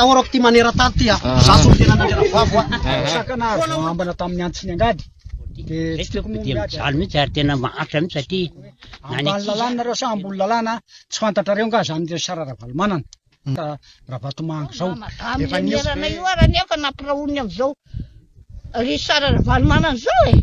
Atahorako ty maneran-tany ty a. Za solontenan'Andrianavoavo a. Sakana azo ambana tamin'ny antsy ny angady. Dia tsy tiako moa Dia miady. mijaly mihitsy ary tena mahantra mihitsy satria na ny Ambany ankizy lalàna nareo sa ambony lalàna tsy fantatrareo nga zany Richard Ravalomanana. Ka Ravatomanga zao. Efa Amin'ny nisy merana ve- io ara nefa nampirahoniny amin'izao Richard Ravalomanana izao e.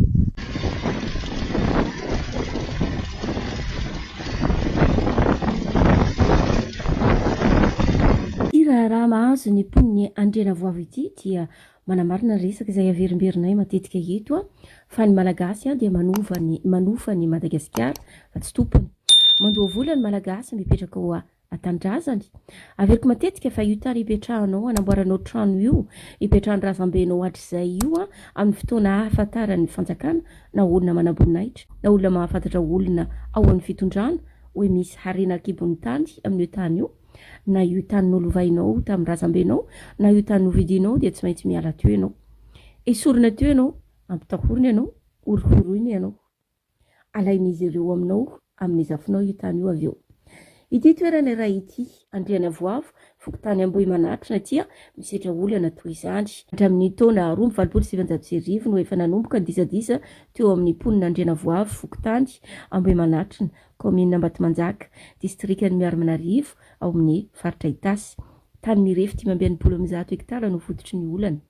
Ity raharaha mahazo ny mponin'i Andrianavoavo ity dia manamarina ny resaka izay averimberinay matetika eto fa ny Malagasy dia manova ny manofa an'i Madagasikara fa tsy tompony. Mandoa vola ny Malagasy mipetraka ao an-tanindrazany. Averiko matetika fa io tany ipetrahanao anamboaranao trano io, ipetrahan'ny razambenao hatrizay io amin'ny fotoana ahafantaran'ny fanjakana na olona manamboninahitra na olona mahafantatra olona ao amin'ny fitondrana hoe misy harena an-kibon'ny tany amin'io tany io na io tany nolovainao tamin'ny razambenao na io tany novidianao dia tsy maintsy miala teo ianao. Esorina teo ianao, ampitahorina ianao, horohoroina ianao. Alain'izy ireo aminao amin'ny zafinao io tany io avy eo. Ity toerana iray ity, Andrianavoavo, fokontany Ambohimanatrina ity, misedra olana toy izany. Hatramin'ny taona 1982 no efa nanomboka ny disadisa teo amin'ny mponina Andrianavoavo, fokontany Ambohimanatrina, kaominina Ambatomanjaka, distrikan'i Miarimanarivo, ao amin'ny faritra Itasy. Tany mirefy 165 hektara no fototry ny olana.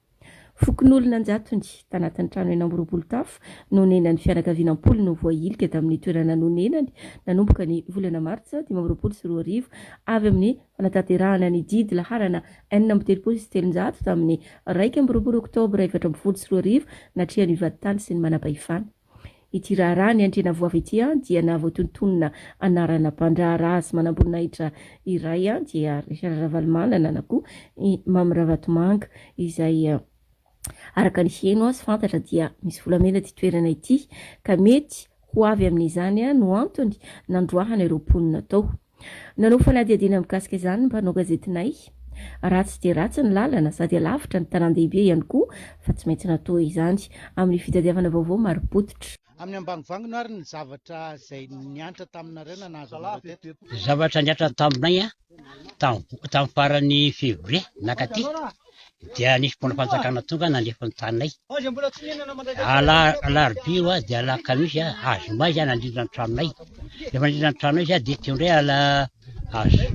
Fokonolona an-jatony, tanatin'ny trano 26 tafo nonenan'ny fianakaviana am-polony no voahilika tamin'ny toerana nonenany nanomboka ny volana martsa 2025 avy amin'ny fanatanterahana ny didy laharana 336 tamin'ny 21 oktobra 2014 natrehan'ny vadintany sy ny manampahefana. Ity raharaha ny Andrianavoava ity dia nahavoatontonona anarana mpandraharaha sy manamboninahitra iray dia Richard Ravalomanana na koa i Mamy Ravatomanga izay araka ny heno sy fantatra dia misy volamena ity toerana ity ka mety ho avy amin'izany no antony nandroahana ireo mponina tao. Nanao fanadihadiana mikasika izany ny mpanao gazetinay. Ratsy dia ratsy ny lalana sady alavitra ny tanàn-dehibe ihany koa fa tsy maintsy natao izany amin'ny fitadiavana vaovao marim-pototra. Amin'ny ambangovangony ary ny zavatra izay niantra taminareo na nahazo anareo teto. Zavatra niantra taminay tamin'ny faran'ny février nankaty dia nisy mpona fanjakana tonga nandefa ny taninay. Ala- Alarobia io a, dia alakamisy a, azoma izy a nandrindra ny tranonay. Rehefa nandrindra ny tranonay izy a, dia teo indray ala az-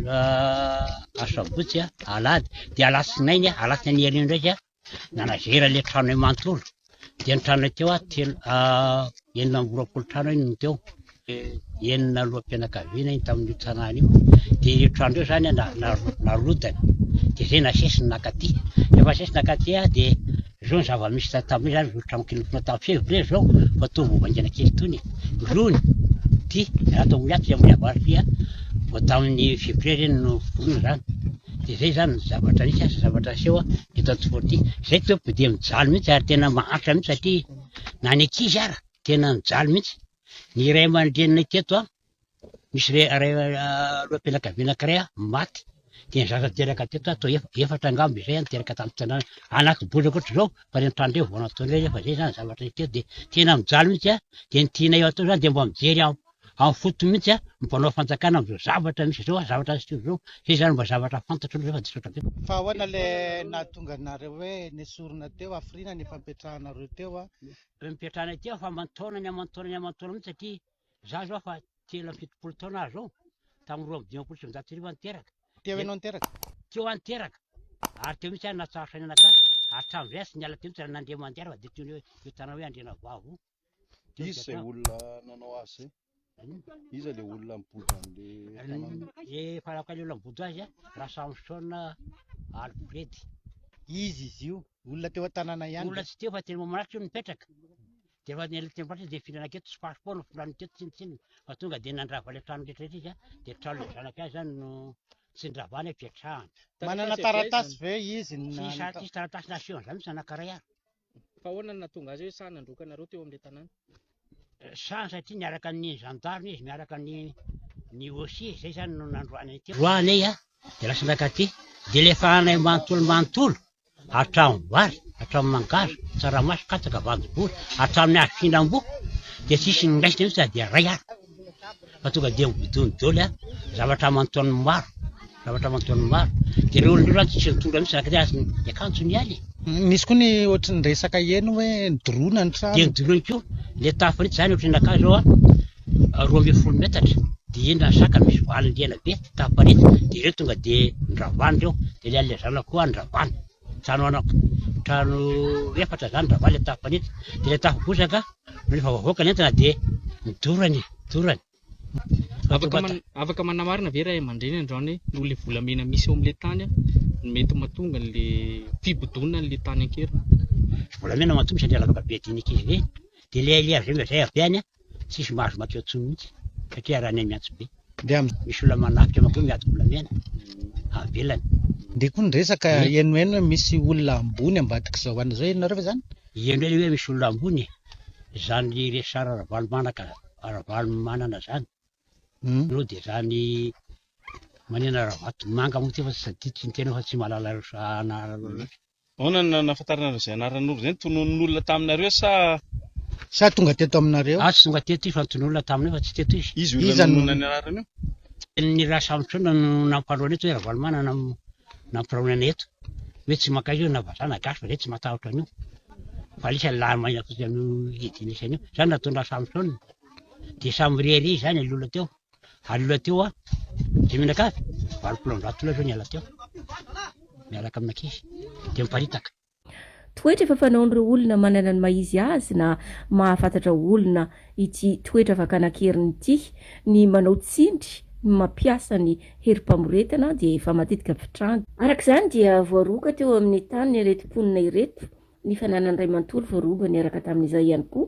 asabotsy a, alahady, dia alatsinainy a, alatsinainy herin'io indray izy a, nanazera ilay tranonay manontolo. Dia ny tranonay teo a, telo, 26 trano iny no teo. Enina loham-pianakaviana iny tamin'io tanàna io. Dia ireo trano ireo izany na- na- narodana. Dia izay nasesiny nankaty. Rehefa nasesiny nankaty dia izao ny zava-misy ta- tamin'io izany, izao trano kely nofona tamin'ny février izao fa toa vao vaingana kely itony e. Rony ity, ato amin'ny ato sy amin'ny avaratra ity vao tamin'ny février ireny no vonoina izany. Dia izay izany ny zavatra nisy sy zavatra niseho eto Antsoforo ity. Izay tompoko dia mijaly mihitsy ary tena mahantra mihitsy satria na ny ankizy ara tena mijaly mihitsy. Ny ray aman-dreninay teto an, misy ray ray loham-pianakaviana anankiray an, maty, dia ny zaza teraka teto an, toa efa- efatra angamba izay an, teraka tamin'ny tanàna anaty bozaka ohatr'izao, fa ireny trano ireny vao nataony ireny fa izay izany zavatra hita teto dia tena mijaly mihitsy an, dia ny tianay atao izany dia mba mijery am- amin'ny fotony mihitsy an, ny mpanao fanjakana amin'izao zavatra misy izao an, zavatra azo izao, izay izany mba zavatra fantatro aloha izao fa diso loatra be. Fa ahoana ilay nahatonga anareo hoe nesorina teo, hafiriana ny efa nipetrahanareo teo an? Mipetrahana ety aho fa aman-taonany aman-taonany aman-taona mihitsy satria za zao fa 73 taona aho zao, tamin'ny 1952 aho niteraka. Teo ianao niteraka? Teo aho niteraka, ary teo mihitsy aho nahatsahatra ny anakahy, ary hatramin'izay aho tsy niala teo mihitsy raha nandeha mandeha ary fa dia toy ny hoe io tanàna hoe Andrianavoavo io. Teo Iza izay nipetrahako. olona nanao azy izay? Iza ilay olona nibodo an'ilay tanàna? Efa araka ilay olona nibodo azy, Rasamson Alfred. Iza izy io? Olona teo an-tanàna ihany Olona ve? tsy teo fa teny Mamanatitra io nipetraka. Dia rehefa niala teny Mamanatitra izy dia nifindra nankety tsy passeport no fitondrany teto tsinontsinona. Fa tonga dia nandrava ilay trano rehetra rehetra izy a, dia trano ilay zanaka azy izany no tsy nindravana hipetrahana. Manana taratasy ve izy? Tsisy tsisy taratasy naseho an'izany mihitsy anankiray ary. Fa ahoana no nahatonga azy hoe sahy nandroaka anareo teo amin'ilay tanàna? Sahy satria niaraka ny gendarme izy, miaraka ny ny OC, izay izany no nandroahany teo. Roahanay a, dia lasa nankaty, dia le anay manontolo manontolo, hatramin'ny vary, hatramin'ny mangahazo, tsaramaso, katsaka, voanjobory, hatramin'ny hazo fihinam-boa, dia tsisy niraisina mihitsy na dia iray ary, fa tonga dia mibodoiny daholo a, zavatra aman-taoniny maro. Zavatra aman-taoniny maro. Dia ireo olona ireo zany tsisy nitondra mihitsy raha azy ny akanjo nialy e. Nisy koa ny ohatry ny resaka heno hoe nidoroana ny trano. Dia nidoroany koa. Ilay tafo rehetra izany ohatry ny nakà izao an, 12 metatra. Dia eny raha saka misy valin-drihana be, tafo rehetra. Dia ireo tonga dia noravana ireo. Dia ilay an'ilay zanako koa noravana. Trano ana, trano efatra izany noravana ilay tafo fanitso. Dia ilay tafo bozaka, rehefa voavoaka ny entana dia nodorany, dorany. Afaka man- afaka manamarina ve ray aman-dreny androany hoe noho ilay volamena misy eo amin'ilay tany no mety mahatonga an'ilay fibodoana an'ilay tany an-keriny? Volamena matoa misy an'ilay lavaka be adin'ny ankizy ireny dia ilay ilay avy eo izay avy any tsisy mahazo mankeo intsony mihitsy satria arahanay miantso be. Dia am- Misy olona manafika manko miady volamena avelany. Dia koa ny resaka henoheno hoe misy olona ambony ambadik'izao anona izao, henonareo ve izany? Heno hoe misy olona ambony e, izany Richard Ravalomanana Ravalomanana zany no dia zany manena Ravatomanga moa ty fa tsy tadidiko ny tena fa tsy mahalala anarana loatra. Ahoana no nahafantaranareo izay anaran'olona izay? Notononin'olona taminareo sa. Sa tonga teto aminareo? Ah, tsy tonga teto izy fa notononin'olona taminay fa tsy teto izy. Izy olona Iza no- nononona ny anarany io? Ny Rasamison no nampandroana eto hoe Ravalomanana no nampiraona anay eto. Hoe tsy mankaiza io na vazaha na gasy fa zay tsy matahotra an'io. Fa alisa lahy mahina fotsiny amin'io hidinisana io. Zany nataon'i Rasamison. Dia samy rehareha izany ny olona teo. Ary olona teo a, dia mianakavy, 180 olona zao niala teo. Miaraka amin'ankizy. Dia miparitaka. Toetra efa fanaon'ireo olona manana ny maha izy azy na mahafantatra olona ity toetra fakana an-keriny ity. Ny manao tsindry, ny mampiasa ny herim-pamoretana dia efa matetika fitranga. Araka izany dia voaroaka teo amin'ny taniny ireto mponina ireto ny fananany iray manontolo voaroba niaraka tamin'izay ihany koa.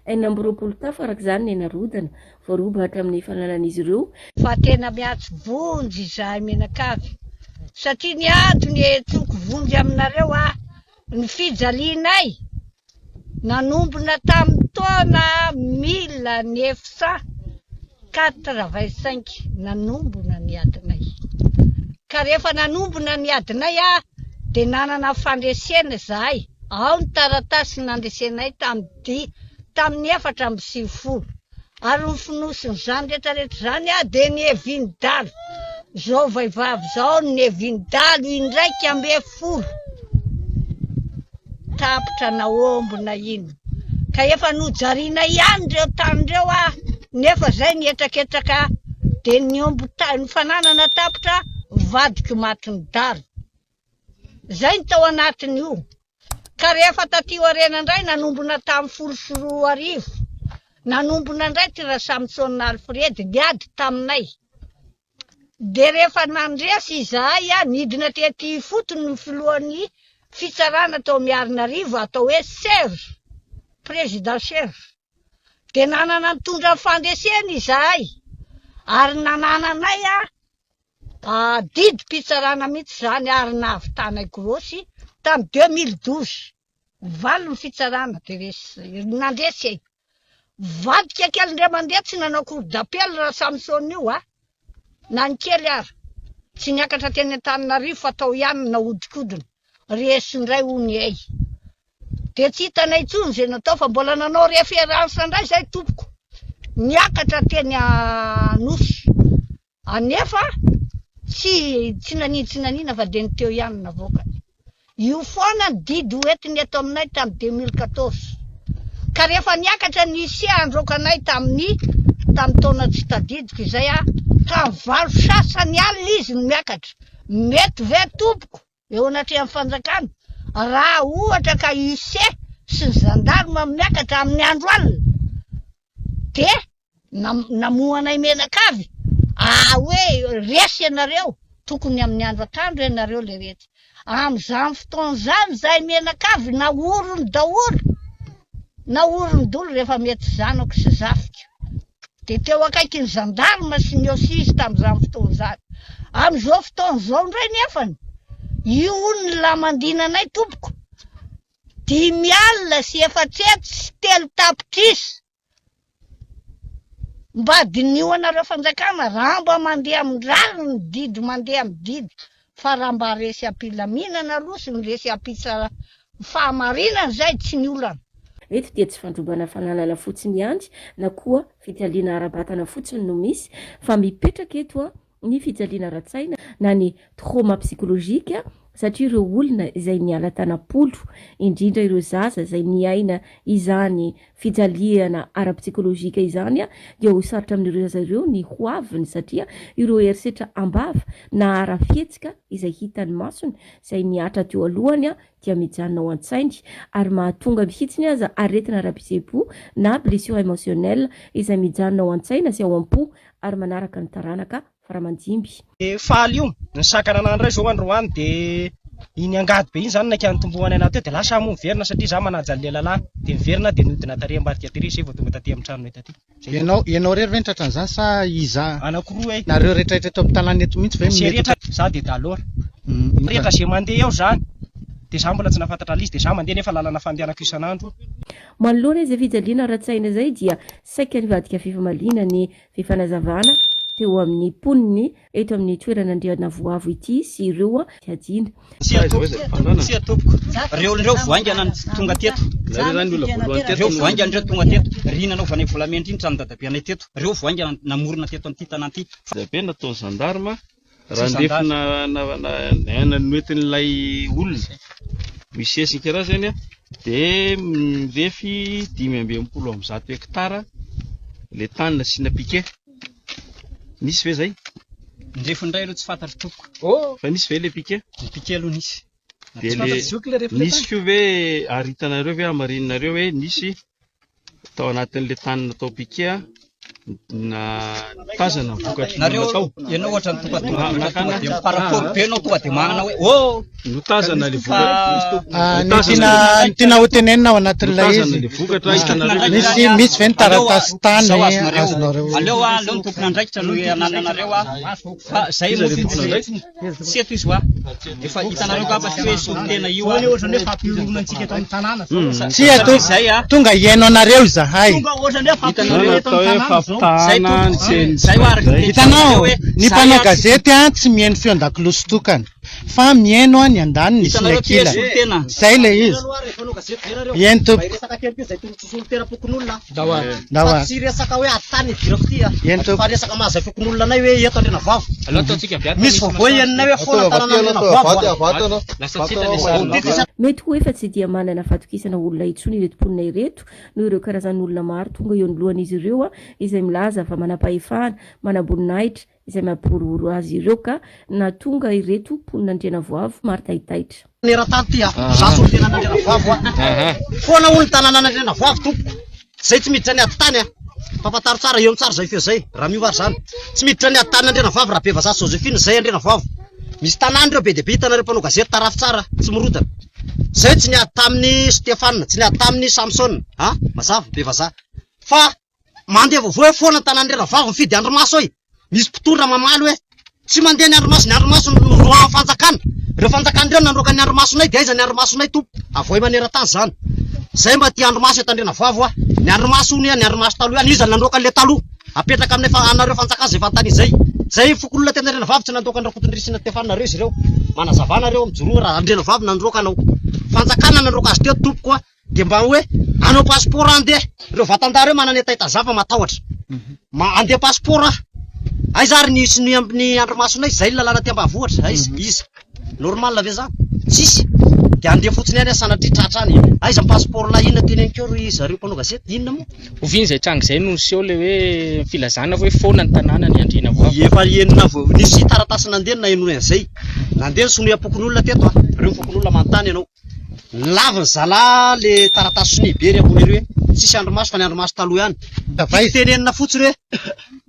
26 tafo araka izany ny narodana voaroba hatramin'ny fananan'izy ireo. Fa tena miantso vonjy izahay mianakavy satria ny antony iantsoako vonjy aminareo aho ny fijalianay nanombona tamin'ny taona mille neuf cent quatre-vingt-cinq nanombona ny adinay ka rehefa nanombona ny adinay aho dia nanana fandresena izahay ao ny taratasy nandresenay tamin'ny di tamin'ny 94 ary ny fonosin'izany rehetra rehetra izany aho dia ny Evin-dalo izao vehivavy izao ny Evin-dalo 11 tapitra nahomby na inona ka efa nojariana ihany ireo tany ireo aho nefa izay nihetraketraka dia ny omby ta- ny fananana tapitra vadiko matin'ny dalo Zay ny tao anatin'io. Ka rehefa taty aoriana indray nanombona tamin'ny 2010, nanombona indray ty Rasamison Alfred niady taminay. Dia rehefa nandresy izahay, nidina tety ifotony ny filohan'ny fitsarana tao Miarinarivo atao hoe Serge, président Serge. Dia nanana nitondra ny fandresena izahay ary nanananay didim-pitsarana mihitsy izany ary nahavitanay grossy tamin'ny 2012. Nivaly ny fitsarana dia resy, nandresy e. Vadika kely indray mandeha tsy nanao cour d'appel Rasamson io a. Na ny kely ara. Tsy niakatra teny Antananarivo fa tao ihany no nahodinkodina. Resy indray hono ei. Dia tsy hitanay intsony izay natao fa mbola nanao référence indray izay tompoko. Niakatra teny Anosy. Anefa tsy tsy nanino tsy nanina fa dia ny teo ihany no navoakany. Io foana ny didy ho entiny eto aminay tamin'ny 2014. Ka rehefa niakatra ny huissier handroaka anay tamin'ny tamin'ny taona tsy tadidiko izay ah, tamin'ny valo sasany alina izy no miakatra. Mety ve tompoko eo anatrehan'ny fanjakana raha ohatra ka huissier sy ny gendarme miakatra amin'ny andro alina dia namoha anay mianakavy ah hoe resy ianareo tokony amin'ny andro atoandro ianareo le retsy amin'izany fotoana izany izahay mianakavy nahorony daholo nahorony daholo rehefa mety zanako sy zafiko dia teo akaikin'ny gendarme sy ny OSIS tamin'izany fotoana izany. Amin'izao fotoana izao indray nefany, io hono ny lamandinanay tompoko, 405 tapitrisa. Mba diniho anareo fanjakana raha mba mandeha amin'ny rariny ny didy mandeha amin'ny didy fa raha mba resy am-pilaminana aloha sy ny resy am-pitsara fahamarinana izay tsy ny olana. Eto dia tsy fandrobana fananana fotsiny ihany na koa fijaliana ara-batana fotsiny no misy fa mipetraka eto. ny fijaliana ara-tsaina na ny trauma psychologique satria ireo olona izay niala tanam-polo, indrindra ireo zaza izay niaina izany fijaliana ara-psikolojika izany dia ho sarotra amin'ireo zaza ireo ny ho aviny satria ireo herisetra am-bava na ara-fihetsika izay hitan'ny masony izay nihatra teo alohany dia mijanona ao an-tsainy ary mahatonga mihitsiny aza aretina ara-pihetseham-po na blessure émotionnelle izay mijanona ao an-tsaina sy ao am-po ary manaraka ny taranaka faramandimby. De faly io, nisakana anah ndray zao androany de iny angady be iny zany naika nitomboany anah teo de lasa aho moa miverina satria za manaja an'le lalàna de miverina aho de nihodina tary ambadika tery zay vao tonga taty amin'ny tranonay taty. Zay Ianao, ianao irery ve no tratran'izany sa iza? Anakiroa e. Nareo rehetra rehetra eto amin'ny tanàna eto mihitsy ve no Misy mety ho rehetra, za de dalor. Rehetra ze mandeha eo zany de za mbola tsy nahafantatra an'le izy de za mandeha nefa lalana fandehanako isan'andro. Manoloana izay fijaliana ara-tsaina izay dia saika nivadika fifamaliana ny Fifanazavana teo amin'ny mponiny eto amin'ny toerana Andrianavoavo ity sy ireo fiadiana. Tsia tompoko, tsia tompoko. Reo reo vao haingana no tonga teto. Reo vao haingana reo tonga teto. Ry nanaovanay volamena ry ny tranon dadabeanay teto. Reo vao haingana namorona teto amin'ity tanàna ity. Be nataon'ny gendarme raha ndefa na noentin'ilay olona misesika raha zany dia mirefy 165 hectare le tany nasiana piquet. Nisy ve zay? Ny refiny indray aloha tsy fantatro tompoko. Fa nisy ve le piquet? Ny piquet aloha nisy. Dia le nisy koa ve ary hitanareo ve hamarininareo hoe nisy tao anatin'le tany natao piquet na tazana ny vokatry ny Nareo natao. ianao ohatra ny tonga tonga tonga dia miparapory be ianao tonga dia manana hoe oh Notazana le vokatra. Ah, ny tiana ny tiana ho tenenina ao anatin'ilay Notazana izy. le vokatra hitanareo. Misy misy ve ny taratasy tany Zao azonareo. azonareo? Aleo a, aleo ny tompon'andraikitra no anananareo a. Fa zay Iza moa le tsy tompon'andraikitra? Tsy eto izy hoa. Efa hitanareo angamba tsy hoe solontena io a. Tsia tompoko, tonga hihaino anareo izahay. Hitanareo atao hoe fampitahana ny tsena. Zay hoa araka ny Hitanao, hoe ny mpanao gazety an tsy mihaino feon-dakolosy tokana fa mihaino an ny andaniny sy ny Hitanareo ty ankilany. solontena. Zay ilay izy. Eny tompoko. Ndao ary. Tsy resaka hoe ady tany idirako ity a. Eny tompoko. Fa resaka maha zay fokonolona anay hoe eto Andrianavavo. Aleo ataontsika avy ato Misy vaovao henonay hoe foana tanàna Andrianavavo a. Lasa tsy hita le sary. Mety ho efa tsy dia manana fatokisana olona intsony ireto mponina ireto noho ireo karazan'olona maro tonga eo anoloan'izy ireo izay milaza fa manam-pahefana, manam-boninahitra izay mampihorohoro azy ireo ka nahatonga ireto mponin'Andrianavoavo maro taitaitra. Eran-tany ty a. Za solontenan'Andrianavoavo a. Foana hono ny tanànan'Andrianavoavo tompoko. Zay tsy miditra ny ady tany a. Fafantaro tsara eo tsara zay feo zay. Raha miova ary zany. Tsy miditra ny ady tany Andrianavoavo raha Bevazaha Josephine zay Andrianavoavo. Misy tanàna ireo be dia be hitanareo mpanao gazety tarafo tsara tsy mirodana. Zay tsy niady tamin'i Stefana, tsy niady tamin'i Samsona a. Mazava Bevazaha. Fa Mandeha vaovao hoe foana ny tanàn'Andrianavavy mifidy andrimaso ey. Misy mpitondra mamaly hoe tsy mandeha ny andrimaso, ny andrimaso no noroahan'ny fanjakana. Ireo fanjakana ireo nandroaka ny andrimasonay dia aiza ny andrimasonay tompoko? Avoay maneran-tany izany. Zay mba tia andrimaso eto Andrianavavy hoa. Ny andrimaso hono ny andrimaso taloha ihany. Iza no nandroaka an'ilay taloha? Apetraka aminay fa anareo fanjakana izay fanontaniana izay. Zay fokonolona teny Andrianavavy tsy nandoaka an-dRakotondrisy na Stefana nareo izy ireo. Manazava nareo mijoroa raha Andrianavavy nandroaka anao. Fanjakana nandroaka azy teo tompoko a. Dia mba hoe hanao passeport andeha. Ireo vatandahy ireo manana hetaheta za fa matahotra. Ma andeha passeport aho. Aiza ary ny sy ny ny andrimasonay zay ny lalàna aty ambanivohitra. Aiza iza? Normal ve zany? Tsisy. Dia andeha fotsiny ihany aho sanatria tratra any. Aiza ny passeport lahy inona teneniko eo ry zareo mpanao gazety? Inona moa? Oviana izay tranga izay no niseho ilay hoe filazana hoe foana ny tanàna ny Andrianavoavo? Efa enina vao nisy taratasy nandeha no nahenoana an'izay. Nandeha ny soniam-pokonolona teto a. Ireo fokonolona manontany ianao. Laviny zala le taratasy sonia be ry ambony ery hoe tsisy andrimaso fa ny andrimaso taloha ihany. Tiako tenenina fotsiny hoe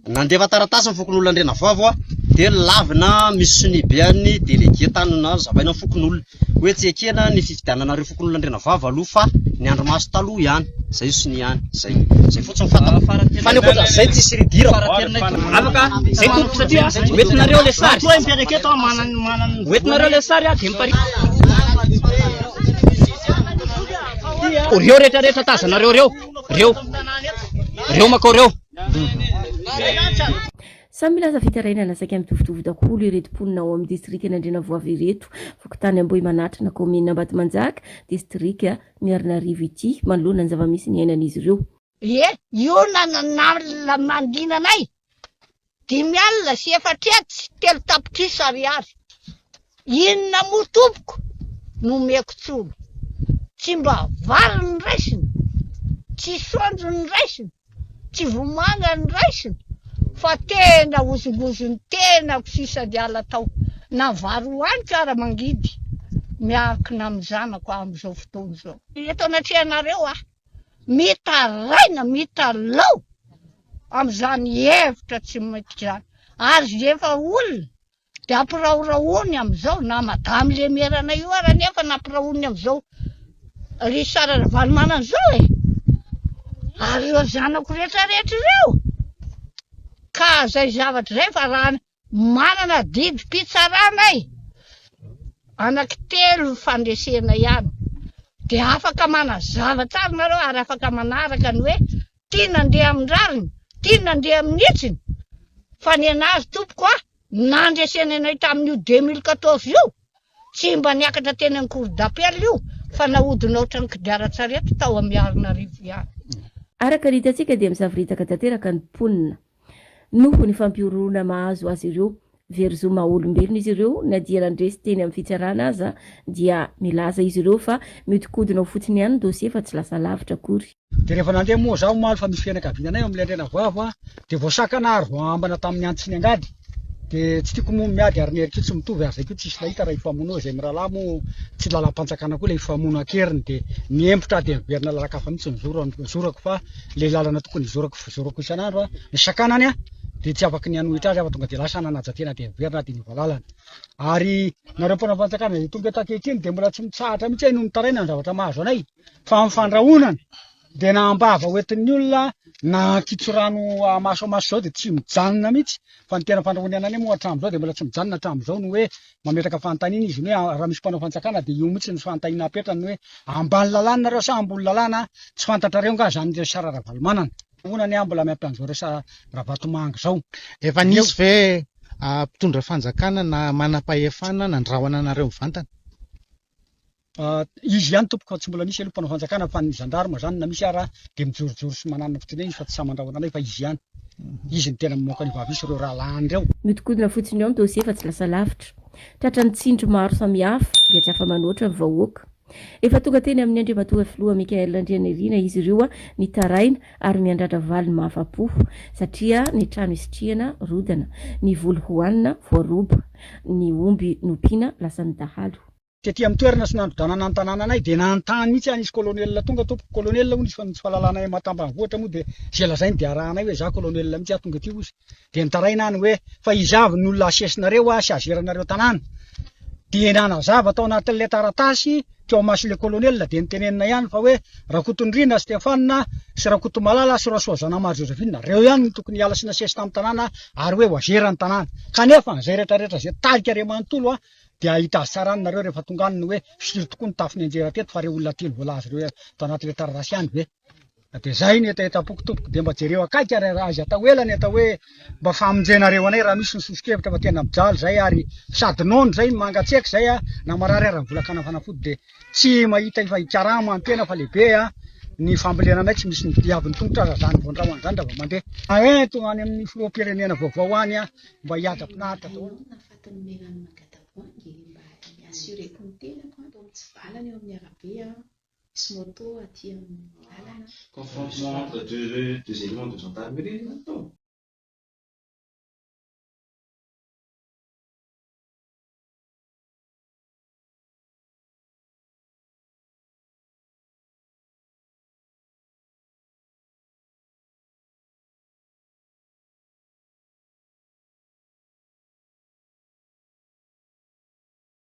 nandefa taratasy ny fokonolona Andrianavoavo a dia lavina misy sonia be an'ny délégué tany nazavaina ny fokonolona hoe tsy ekena ny fifidiananareo fokonolona Andrianavoavo aloha fa ny andrimaso taloha ihany. Zay sonia ihany. Zay. Zay fotsiny fantako. Fa ny ankoatran'izay tsisy ridirako. Afaka zay tompoko satria hoentinareo le sary. Hoentinareo le sary a dia miparitaka. Reo rehetra rehetra tazanareo reo, reo, reo makao reo. Samy milaza fitarainana saika mitovitovy daholo ireto mponina ao amin'ny distrikan'Andrianavoavy ireto, fokontany Ambohimanatrana, kaominina Ambatomanjaka, distrika Miarinarivo ity, manoloana ny zava-misy niainan'izy ireo. Ie, io na na mandina anay. 404 tapitrisa ariary. Inona moa tompoko no omeko tsolo? Tsy mba vary no raisina, tsy saonjo no raisina, tsy vomanga no raisina fa tena hozongozon'ny tenako sisa niala tao. Na vary hohaniko ara mangidy, miankina amin'ny zanako aho amin'izao fotoana izao. Eto anatrehanareo aho, mitaraina, mitalao amin'izany hevitra tsy mety izany. Ary efa olona Dia ampirahorahoany amin'izao, na madame Lemerana io ary anefa nampirahoniny amin'izao Richard Ravalomanana izao e! Ary ireo zanako rehetra rehetra ireo! Ka izay zavatra izay fa raha manana didim-pitsarana e! Anankitelo ny fandresena ihany. Dia afaka manazava tsara nareo ary afaka manaraka ny hoe tiana andeha amin'ny rariny, tiana andeha amin'ny hitsiny. Fa ny anazy tompoko a, nandresena anay tamin'io 2014 io, tsy mba niakatra teny amin'ny cour d'appel io fa nahodina ohatran'ny kodiaran-tsarety tao amin'ny Miarinarivo ihany. Araka ny hitantsika dia misavoritaka tanteraka ny mponina. Noho ny fampihorohoroana mahazo azy ireo, very zo maha olombelona izy ireo na dia nandresy teny amin'ny fitsarana aza dia milaza izy ireo fa mihodinkodina ao fotsiny ihany ny dosie fa tsy lasa lavitra akory. Dia rehefa nandeha moa zaho omaly fa misy fianakaviana anay ao amin'ilay Andrianavoavo dia voasakana ary voaambana tamin'ny antsy ny angady dia tsy tiako moa ny miady ary ny hery koa tsy mitovy ary izay koa tsisy nahita raha hifamono eo izay mirahalahy moa tsy lalam-panjakana koa ilay hifamono an-keriny dia niembotra aho dia niverina lalan-kafa mihitsy nizorako fa ilay lalana tokony hizorako fizorako isan'andro ny sakanany dia tsy afaky ny hanohitra azy aho fa tonga dia lasa nanaja tena dia niverina dia niova lalana ary nareo mpanao fanjakana izay tonga eto ankehitriny dia mbola tsy mitsahatra mihitsy aho no mitaraina ny zavatra mahazo anay fa amin'ny fandrahonana dia na am-bava hoentin'ny olona na ankitsorano amaso amaso izao dia tsy mijanona mihitsy fa ny tena fandrahonana anay moa hatramin'izao dia mbola tsy mijanona hatramin'izao ny hoe mametraka fanontaniana izy ny hoe raha misy mpanao fanjakana dia io mihitsy ny fanontaniana apetrany ny hoe ambany lalàna nareo sa ambony lalàna tsy fantatrareo nga zany Richard Ravalomanana ahoana ny ahy mbola miampy an'izao Richard Ravatomanga izao. Efa nisy ve mpitondra fanjakana na manam-pahefana nandrahona anareo mivantana? Izy ihany tompoko fa tsy mbola nisy aloha mpanao fanjakana fa ny gendarme zany na misy ara dia mijorojoro sy mananona fotsiny eny fa tsy sahy mandrahona anay fa izy ihany. Izy no tena mamoaka ny vava isy ireo rahalahiny ireo. Mihodinkodina fotsiny ao ny dossier fa tsy lasa lavitra. Tratran'ny tsindry maro samihafa dia tsy afa-manoatra ny vahoaka. Efa tonga teny amin'ny Andriamatoa Filoha Michaël Randrianirina izy ireo nitaraina ary miandrandra valiny mahafa-po satria ny trano isitrihana rodana, ny voly hohanina voaroba, ny omby nompiana lasan'ny dahalo. Tety amin'ny toerana sy nandrodanana ny tanànanay dia nanontany mihitsy aho nisy colonel tonga tompoko, colonel hono izy fa ny tsy fahalalanay maha tambanivohitra moa dia izay lazainy dia arahanay hoe izaho colonel mihitsy aho tonga aty hozy dia nitaraina aho ny hoe fa iza avy ny olona asesinareo aho sy azeranareo tanàna dia nanazava tao anatin'ilay taratasy teo amason'ilay colonel dia nitenenina ihany fa hoe Rakotonirina Stéphane sy Rakotomalala sy Rasoazanamary Josephine reo ihany no tokony hiala sy nasesy tamin'ny tanàna ary hoe ho azera ny tanàna kanefa izay rehetrarehetra izay tarika re manontolo aho Dia hahita azy tsara any nareo rehefa tonga any ny hoe firy tokoa ny tafo nianjera teto fa reo olona telo voalaza ireo ato anatin'ilay taratasy ihany ve? Dia zay ny hetahetam-poko tompoko dia mba jereo akaiky ary aza atao ela ny atao hoe mba famonjenareo anay raha misy ny soso-kevitra fa tena mijaly zay ary sady nono zay mangatsiaka zay a na marary ary ny vola akana fanafody dia tsy mahita efa hikarama ny tena fa lehibe a ny fambolena anay tsy misy ny diavin'ny tongotra aza zany voandrahona zany raha vao mandeha. Ento any amin'ny filoham-pirenena vaovao any a mba hiadam-pinaritra daholo. Fatin'ny menan'i Magatavoahangy mba hi-assurer-ko ny tenako an, toa mitsivalana eo amin'ny arabe an, misy moto aty amin'ny lalana. Confrontement entre deux éléments de gendarmerie zany tao.